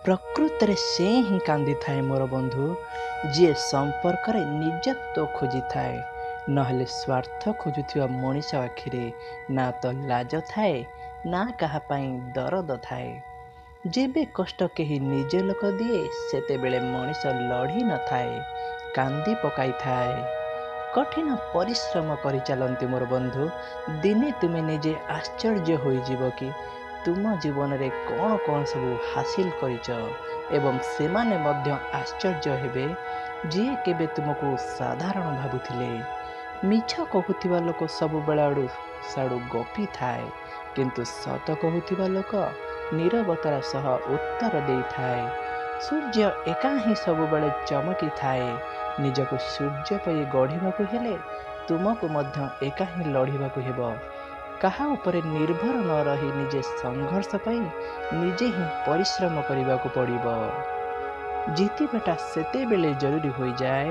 ପ୍ରକୃତରେ ସେ ହିଁ କାନ୍ଦିଥାଏ ମୋର ବନ୍ଧୁ, ଯିଏ ସମ୍ପର୍କରେ ନିଜତ୍ୱ ଖୋଜିଥାଏ। ନହେଲେ ସ୍ୱାର୍ଥ ଖୋଜୁଥିବା ମଣିଷ ଆଖିରେ ନା ତ ଲାଜ ଥାଏ, ନା କାହା ପାଇଁ ଦରଦ ଥାଏ। ଯେବେ କଷ୍ଟ କେହି ନିଜ ଲୋକ ଦିଏ, ସେତେବେଳେ ମଣିଷ ଲଢ଼ି ନଥାଏ, କାନ୍ଦି ପକାଇଥାଏ। କଠିନ ପରିଶ୍ରମ କରିଚାଲନ୍ତି ମୋର ବନ୍ଧୁ, ଦିନେ ତୁମେ ନିଜେ ଆଶ୍ଚର୍ଯ୍ୟ ହୋଇଯିବ କି ତୁମ ଜୀବନରେ କ'ଣ କ'ଣ ସବୁ ହାସିଲ କରିଛ, ଏବଂ ସେମାନେ ମଧ୍ୟ ଆଶ୍ଚର୍ଯ୍ୟ ହେବେ ଯିଏ କେବେ ତୁମକୁ ସାଧାରଣ ଭାବୁଥିଲେ। ମିଛ କହୁଥିବା ଲୋକ ସବୁବେଳେ ଆଡ଼ୁ ସାଡ଼ୁ ଗପିଥାଏ, କିନ୍ତୁ ସତ କହୁଥିବା ଲୋକ ନୀରବତାର ସହ ଉତ୍ତର ଦେଇଥାଏ। ସୂର୍ଯ୍ୟ ଏକା ହିଁ ସବୁବେଳେ ଚମକିଥାଏ। ନିଜକୁ ସୂର୍ଯ୍ୟ ପରି ଗଢ଼ିବାକୁ ହେଲେ ତୁମକୁ ମଧ୍ୟ ଏକା ହିଁ ଲଢ଼ିବାକୁ ହେବ। କାହା ଉପରେ ନିର୍ଭର ନ ରହି ନିଜେ ସଂଘର୍ଷ ପାଇଁ ନିଜେ ହିଁ ପରିଶ୍ରମ କରିବାକୁ ପଡ଼ିବ। ଜିତିବାଟା ସେତେବେଳେ ଜରୁରୀ ହୋଇଯାଏ,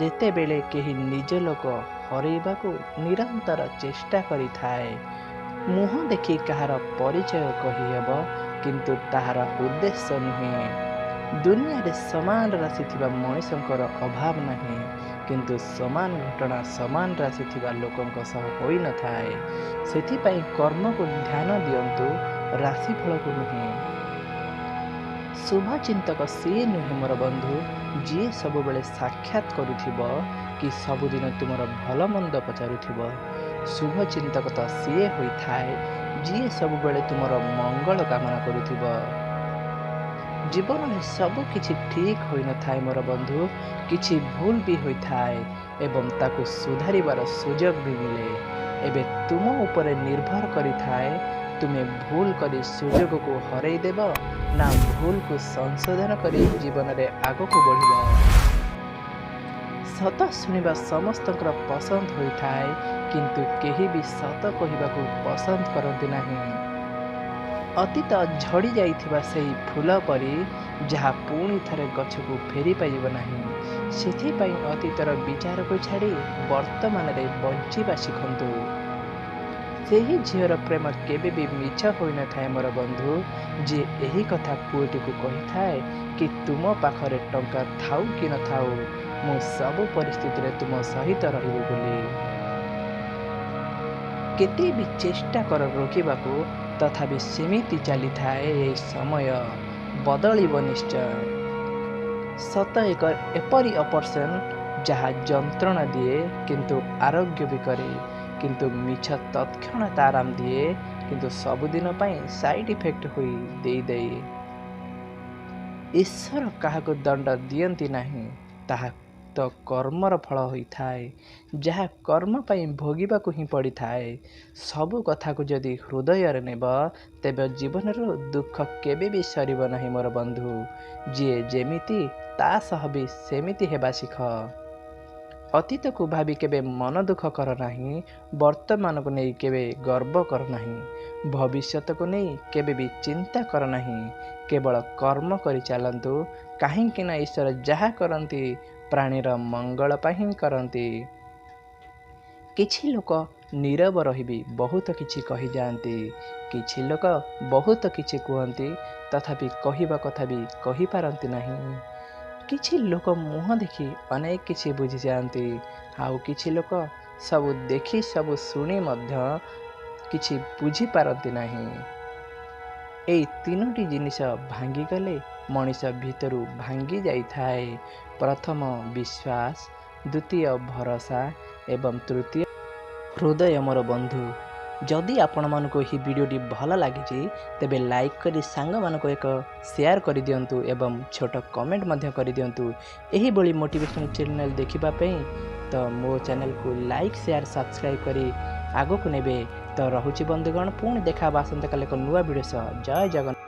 ଯେତେବେଳେ କେହି ନିଜ ଲୋକ ହରେଇବାକୁ ନିରନ୍ତର ଚେଷ୍ଟା କରିଥାଏ। ମୁହଁ ଦେଖି କାହାର ପରିଚୟ କହିହେବ, କିନ୍ତୁ ତାହାର ଉଦ୍ଦେଶ୍ୟ ନୁହେଁ। ଦୁନିଆରେ ସମାନ ରାଶି ଥିବା ମଣିଷଙ୍କର ଅଭାବ ନାହିଁ, କିନ୍ତୁ ସମାନ ଘଟଣା ସମାନ ରାଶି ଥିବା ଲୋକଙ୍କ ସହ ହୋଇନଥାଏ। ସେଥିପାଇଁ କର୍ମକୁ ଧ୍ୟାନ ଦିଅନ୍ତୁ, ରାଶିଫଳକୁ ନୁହେଁ। ଶୁଭଚିନ୍ତକ ସିଏ ନୁହେଁ ମୋର ବନ୍ଧୁ, ଯିଏ ସବୁବେଳେ ସାକ୍ଷାତ କରୁଥିବ କି ସବୁଦିନ ତୁମର ଭଲ ମନ୍ଦ ପଚାରୁଥିବ। ଶୁଭଚିନ୍ତକ ତ ସିଏ ହୋଇଥାଏ, ଯିଏ ସବୁବେଳେ ତୁମର ମଙ୍ଗଳ କାମନା କରୁଥିବ। ଜୀବନରେ ସବୁ କିଛି ଠିକ୍ ହୋଇନଥାଏ ମୋର ବନ୍ଧୁ, କିଛି ଭୁଲ ବି ହୋଇଥାଏ ଏବଂ ତାକୁ ସୁଧାରିବାର ସୁଯୋଗ ବି ମିଳେ। ଏବେ ତୁମ ଉପରେ ନିର୍ଭର କରିଥାଏ, ତୁମେ ଭୁଲ କରି ସୁଯୋଗକୁ ହରେଇ ଦେବ ନା ଭୁଲକୁ ସଂଶୋଧନ କରି ଜୀବନରେ ଆଗକୁ ବଢ଼ିବ। ସତ ଶୁଣିବା ସମସ୍ତଙ୍କର ପସନ୍ଦ ହୋଇଥାଏ, କିନ୍ତୁ କେହି ବି ସତ କହିବାକୁ ପସନ୍ଦ କରନ୍ତି ନାହିଁ। ଅତୀତ ଝଡ଼ି ଯାଇଥିବା ସେହି ଫୁଲ ପରି, ଯାହା ପୁଣି ଥରେ ଗଛକୁ ଫେରି ପାରିବ ନାହିଁ। ସେଥିପାଇଁ ଅତୀତର ବିଚାରକୁ ଛାଡ଼ି ବର୍ତ୍ତମାନରେ ବଞ୍ଚିବା ଶିଖନ୍ତୁ। ସେହି ଝିଅର ପ୍ରେମ କେବେ ବି ମିଛ ହୋଇନଥାଏ ମୋର ବନ୍ଧୁ, ଯିଏ ଏହି କଥା ପୁଅଟିକୁ କହିଥାଏ କି ତୁମ ପାଖରେ ଟଙ୍କା ଥାଉ କି ନଥାଉ, ମୁଁ ସବୁ ପରିସ୍ଥିତିରେ ତୁମ ସହିତ ରହିବି ବୋଲି। କେତେ ବି ଚେଷ୍ଟା କର ରୋକିବାକୁ, ତଥାପି ସେମିତି ଚାଲିଥାଏ। ଏ ସମୟ ବଦଳିବ ନିଶ୍ଚୟ। ସତ ଏକ ଏପରି ଅପରେସନ୍, ଯାହା ଯନ୍ତ୍ରଣା ଦିଏ କିନ୍ତୁ ଆରୋଗ୍ୟ ବି କରେ, କିନ୍ତୁ ମିଛ ତତ୍କ୍ଷଣାତ୍ ଆରାମ ଦିଏ, କିନ୍ତୁ ସବୁଦିନ ପାଇଁ ସାଇଡ୍ ଇଫେକ୍ଟ ହୋଇ ଦେଇଦିଏ। ଈଶ୍ୱର କାହାକୁ ଦଣ୍ଡ ଦିଅନ୍ତି ନାହିଁ, ତାହା ତ କର୍ମର ଫଳ ହୋଇଥାଏ, ଯାହା କର୍ମ ପାଇଁ ଭୋଗିବାକୁ ହିଁ ପଡ଼ିଥାଏ। ସବୁ କଥାକୁ ଯଦି ହୃଦୟରେ ନେବ, ତେବେ ଜୀବନରୁ ଦୁଃଖ କେବେ ବି ସରିବ ନାହିଁ ମୋର ବନ୍ଧୁ। ଯିଏ ଯେମିତି ତା ସହ ବି ସେମିତି ହେବା ଶିଖ। ଅତୀତକୁ ଭାବି କେବେ ମନ ଦୁଃଖ କର ନାହିଁ, ବର୍ତ୍ତମାନକୁ ନେଇ କେବେ ଗର୍ବ କର ନାହିଁ, ଭବିଷ୍ୟତକୁ ନେଇ କେବେ ବି ଚିନ୍ତା କର ନାହିଁ। କେବଳ କର୍ମ କରି ଚାଲନ୍ତୁ, କାହିଁକି ନା ଈଶ୍ୱର ଯାହା କରନ୍ତି ପ୍ରାଣୀର ମଙ୍ଗଳ ପାଇଁ ହିଁ କରନ୍ତି। କିଛି ଲୋକ ନୀରବ ରହି ବି ବହୁତ କିଛି କହିଯାଆନ୍ତି। କିଛି ଲୋକ ବହୁତ କିଛି କୁହନ୍ତି, ତଥାପି କହିବା କଥା ବି କହିପାରନ୍ତି ନାହିଁ। କିଛି ଲୋକ ମୁହଁ ଦେଖି ଅନେକ କିଛି ବୁଝିଯାଆନ୍ତି, ଆଉ କିଛି ଲୋକ ସବୁ ଦେଖି ସବୁ ଶୁଣି ମଧ୍ୟ କିଛି ବୁଝିପାରନ୍ତି ନାହିଁ। ଏଇ ତିନୋଟି ଜିନିଷ ଭାଙ୍ଗିଗଲେ ମଣିଷ ଭିତରୁ ଭାଙ୍ଗି ଯାଇଥାଏ। ପ୍ରଥମ ବିଶ୍ୱାସ, ଦ୍ୱିତୀୟ ଭରସା ଏବଂ ତୃତୀୟ ହୃଦୟ ମୋର ବନ୍ଧୁ। ଯଦି ଆପଣମାନଙ୍କୁ ଏହି ଭିଡ଼ିଓଟି ଭଲ ଲାଗିଛି, ତେବେ ଲାଇକ୍ କରି ସାଙ୍ଗମାନଙ୍କୁ ଏକ ସେୟାର କରିଦିଅନ୍ତୁ ଏବଂ ଛୋଟ କମେଣ୍ଟ ମଧ୍ୟ କରିଦିଅନ୍ତୁ। ଏହିଭଳି ମୋଟିଭେସନାଲ୍ ଚ୍ୟାନେଲ୍ ଦେଖିବା ପାଇଁ ତ ମୋ ଚ୍ୟାନେଲକୁ ଲାଇକ୍, ସେୟାର, ସବସ୍କ୍ରାଇବ୍ କରି ଆଗକୁ ନେବେ। ତ ରହୁଛି ବନ୍ଧୁଗଣ, ପୁଣି ଦେଖା ହେବ ଆସନ୍ତାକାଲି ଏକ ନୂଆ ଭିଡ଼ିଓ ସହ। ଜୟ ଜଗନ୍ନାଥ।